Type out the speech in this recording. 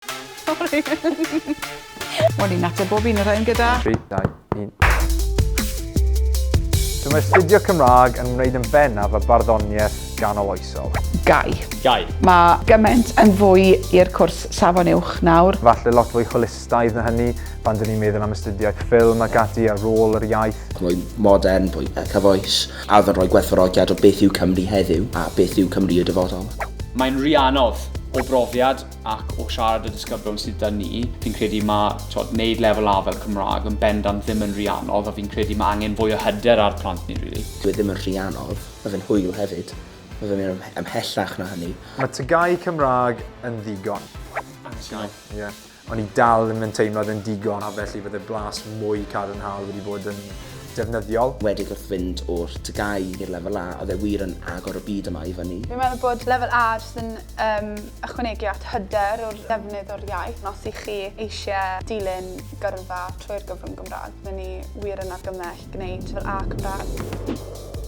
Sori. O'n i'n ateb bob un o'r rhain gyda... 3, 2, 1. So mae astudio Cymraeg yn wneud yn bennaf â barddoniaeth ganol oesol. Gau. Gau. Mae gymaint yn fwy i'r cwrs Safon Uwch nawr. Falle lot fwy holistaidd na hynny, pan dyn ni'n meddwl am astudiaeth ffilm ac ati a rôl yr iaith. Mwy modern, fwy cyfoes, a oedd yn rhoi gwerthfawrogiad o beth yw Cymru heddiw a beth yw Cymru y dyfodol. Mae'n rhy anodd o brofiad ac o siarad y disgyblion sydd 'da ni, fi'n credu mae t'od, wneud lefel A fel Cymraeg yn bendant ddim yn rhy anodd a fi'n credu mae angen fwy o hyder ar plant ni rili. Dyw e ddim yn rhy anodd, mae fe'n hwyl hefyd. Mae fe'n mynd ymhellach na hynny. Mae TGAU Cymraeg yn ddigon. Anghytuno. Ie. O'n i dal ddim yn teimlo oedd e'n digon a felly fydde blas mwy cadarnhaol wedi bod yn defnyddiol. Enwedig wrth fynd o'r TGAU i'r lefel A, oedd e wir yn agor y byd yma i fyny. Fi'n meddwl bod lefel A jyst yn um, ychwanegu at hyder o'r defnydd o'r iaith. Os i chi eisiau dilyn gyrfa trwy'r gyfrwng Gymraeg, byddwn ni wir yn argymell gwneud lefel A Cymraeg.